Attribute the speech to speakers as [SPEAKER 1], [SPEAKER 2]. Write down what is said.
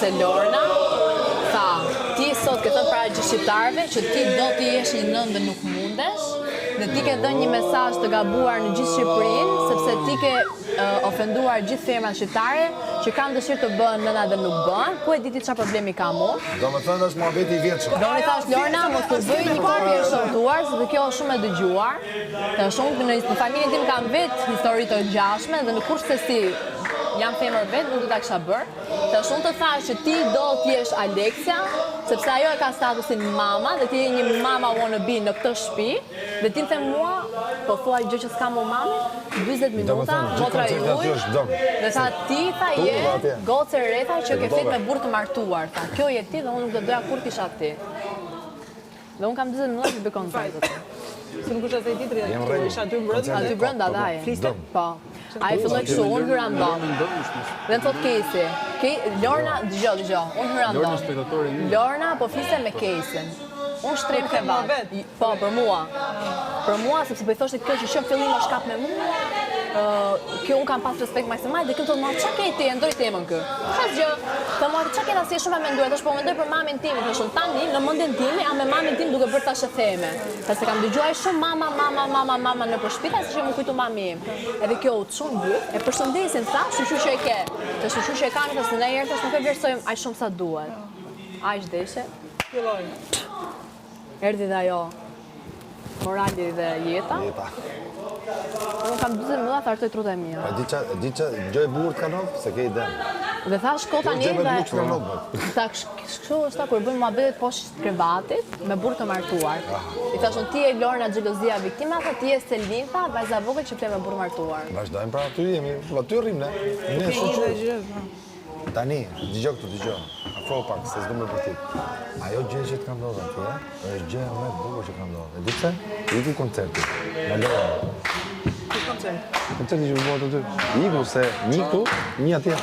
[SPEAKER 1] Sepse Lorna tha, ti sot ke thënë para gjithë shqiptarëve që ti do të jesh një nënë dhe nuk mundesh, dhe ti ke dhënë një mesazh të gabuar në gjithë Shqipërinë, sepse ti ke ofenduar gjithë femrat shqiptare që kanë dëshirë të bëhen nëna dhe nuk bëhen, ku e di ti çfarë problemi kam
[SPEAKER 2] unë? Domethënë është muhabeti i
[SPEAKER 1] vjetshëm. Dhe unë i thashë Lorna, mos të bëj një kopje e shëmtuar, sepse kjo është shumë e dëgjuar. Thashë unë në në familjen tim kam vetë histori të ngjashme dhe në kurrsesi jam femër vetë, nuk do ta kisha bërë. Thashë unë të thashë që ti do të jesh Aleksia, sepse ajo e ka statusin mama dhe ti je një mama wannabe në këtë shtëpi dhe ti më the mua, po thua gjë që s'ka mu mami, 40 minuta, motra juaj. Dhe tha ti tha je gocë e re tha që ke fjet me burrë të martuar, tha. Kjo je ti dhe unë nuk do doja kurrë të isha ti. Dhe unë kam 40 minuta të bëj koncert aty.
[SPEAKER 3] Se nuk është as ai tjetri aty këtu, isha aty brenda.
[SPEAKER 1] Aty brenda dhe ai.
[SPEAKER 3] Fliste?
[SPEAKER 1] Po. Ai filloi kështu, unë hyra në dhomë. Dhe më thotë Kejsi. Lorna, dëgjo, dëgjo, unë hyra në dhomë. Lorna po fliste me Kejsin. Unë shtrim krevat. Po, për mua. Për mua, sepse po i thoshte kjo që që në fillim është kap me mua. Kjo unë kam pas respekt maksimal dhe kjo thotë mua, çka ke ti, e ndërroi temën ky. Asgjë. Tha mua, çka ke tha si je shumë e menduar, thashë po mendoj për mamin tim, thashë unë tani në mendjen time jam me mamin tim duke bërë thashetheme. Tha se kam dëgjuar shumë mama, mama, mama, mama nëpër shtëpi, tha se që m'u kujtu mami im. Edhe kjo u çu në byth, e përshëndesin, tha, shyqyr që e ke. Tha shyqyr që e kam, tha se ndonjëherë thash nuk e vlerësojmë aq shumë sa duhet. Aq deshe.
[SPEAKER 3] Filloi.
[SPEAKER 1] Erdhi dhe ajo morali dhe jeta.
[SPEAKER 2] Jeta.
[SPEAKER 1] Unë kam 40 minuta të hartoj trutë e
[SPEAKER 2] mia. A di ça, di ça, gjë e bukur të ka ndodhur, se ke idenë.
[SPEAKER 1] Dhe thash ko tani
[SPEAKER 2] dhe... Gjë e bukur të ka ndodhur.
[SPEAKER 1] Tha kështu është kur bëjmë muhabetet poshtë krevatit me burrë të martuar. I thash unë ti je Lorna xhelozia viktima, tha ti je Selin, tha vajza e vogël që fle me burrë martuar.
[SPEAKER 2] Vazhdojmë pra aty jemi, aty rrim ne. Ne shyqyr. Tani, dëgjo këtu, dëgjo. Afro pak, se s'do më përtit. Ajo gjë që të ka ndodhur atje, është gjëja më e bukur që ka ndodhur. E di pse? Iku koncerti. Nga Lorna.
[SPEAKER 3] Ky koncert.
[SPEAKER 2] Koncerti që u bë aty. Iku se një këtu, një atje.